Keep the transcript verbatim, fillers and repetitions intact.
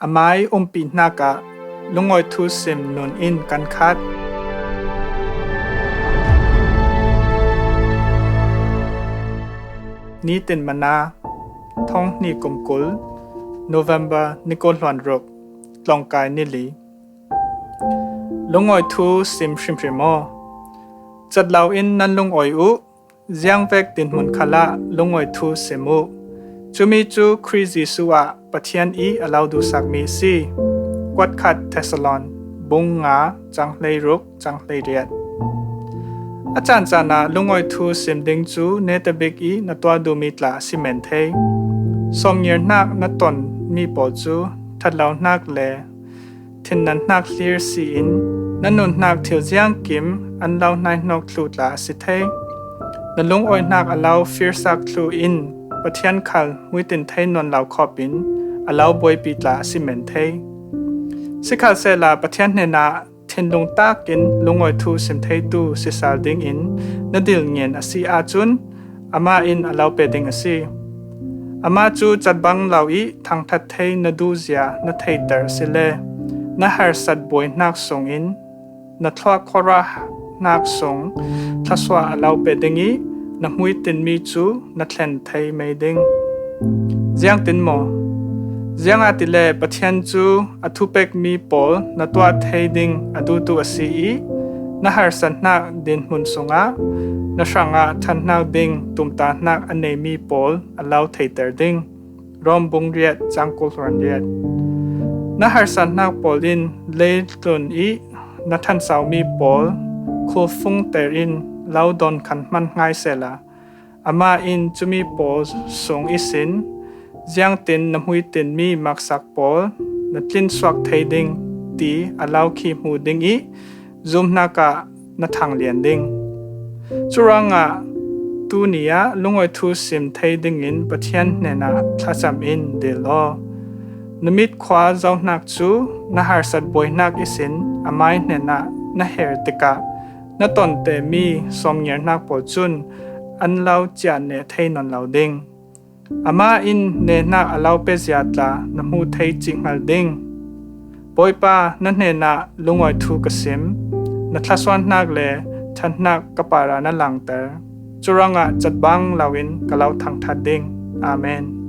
A mai umpi hnakah lungawi thu sim nun in kan khat. Nitin Mana, thong hnih kum kul, November ni kul hluan ruk, tlawngkai ni li. Lungawi thu sim hrimhrim aw. Cat lo in nan lungawi uh, ziangvek dinhmun khalah lungawi thu sim uh. Cumi cu Khrih Jesuh ah Pathian i a lo duhsakmi a si. Kuat khat Thesalon, bung nga, cang hleiruk, cang hleiriat. A caancaan ah lungawi thu sim ding cu netabik i na tuah duhmi tla a si men thei. Sawmngiar hnak na tonmi pawl cu ṭhat lo hnak le thinnan hnak hlir si in, na nun hnak thil ziangkim an lo hnaihnawk thluh tla a si thei. Na lungawi hnak a lo firsak thluh in Pathian khal hmuitin thei nawn lo khawp in a lo buaipi tla a si men thei. Sikhalsehla Pathian hnenah thinlung tak in lungawi thu sim theitu si sal dingin na dil ngian a si ahcun, amah in a lo pe ding a si. Amah cu cat bang lo i thangṭhat thei na duhzia na theiter a si le na harsat buai hnak sungin na thluak khuaruah hnak sung thluasuah a lo pe ding i na hmuitinmi cu na thlen thei mei ding. Ziangtin maw? Ziangahtile Pathian cu a thupekmi pawl na tuah thei ding a duhtu a si i na harsat hnak dinhmun sungah na hrangah ṭhan hnak ding tumtahnak a neimi pawl a lo theiter ding. Rom bung riat cang kul hluan riat. Na harsat hnak pawl in leitlun i na ṭhansomi pawl khulfungter in lo dawn khan hman hngai sehla, amah in cumi pawl sung ihsin ziangtin na hmuitinmi maksak pawl na tlinsuak thei ding ti a lo khih hmu ding i zumhnak ah na thang lian ding. Curuangah tuni ah lungawi thu sim thei dingin Pathian hnenah thlacam in dil aw. Na mit khua zohnak cu na harsat buaihnak ihsin amai hnenah na her tikah na tonte mi sawmngiarhnak pawl cun an lo ciah neh thei nawn lo ding. Amah in nehnak a lo pezia tla na hmuh thei cih hngal ding. Bawipa, na hnenah lungawi thu ka sim, na thluasuahnak le ṭhanhnak ka parah na langter. Curuangah catbang loin ka lo thangṭhat ding. Amen.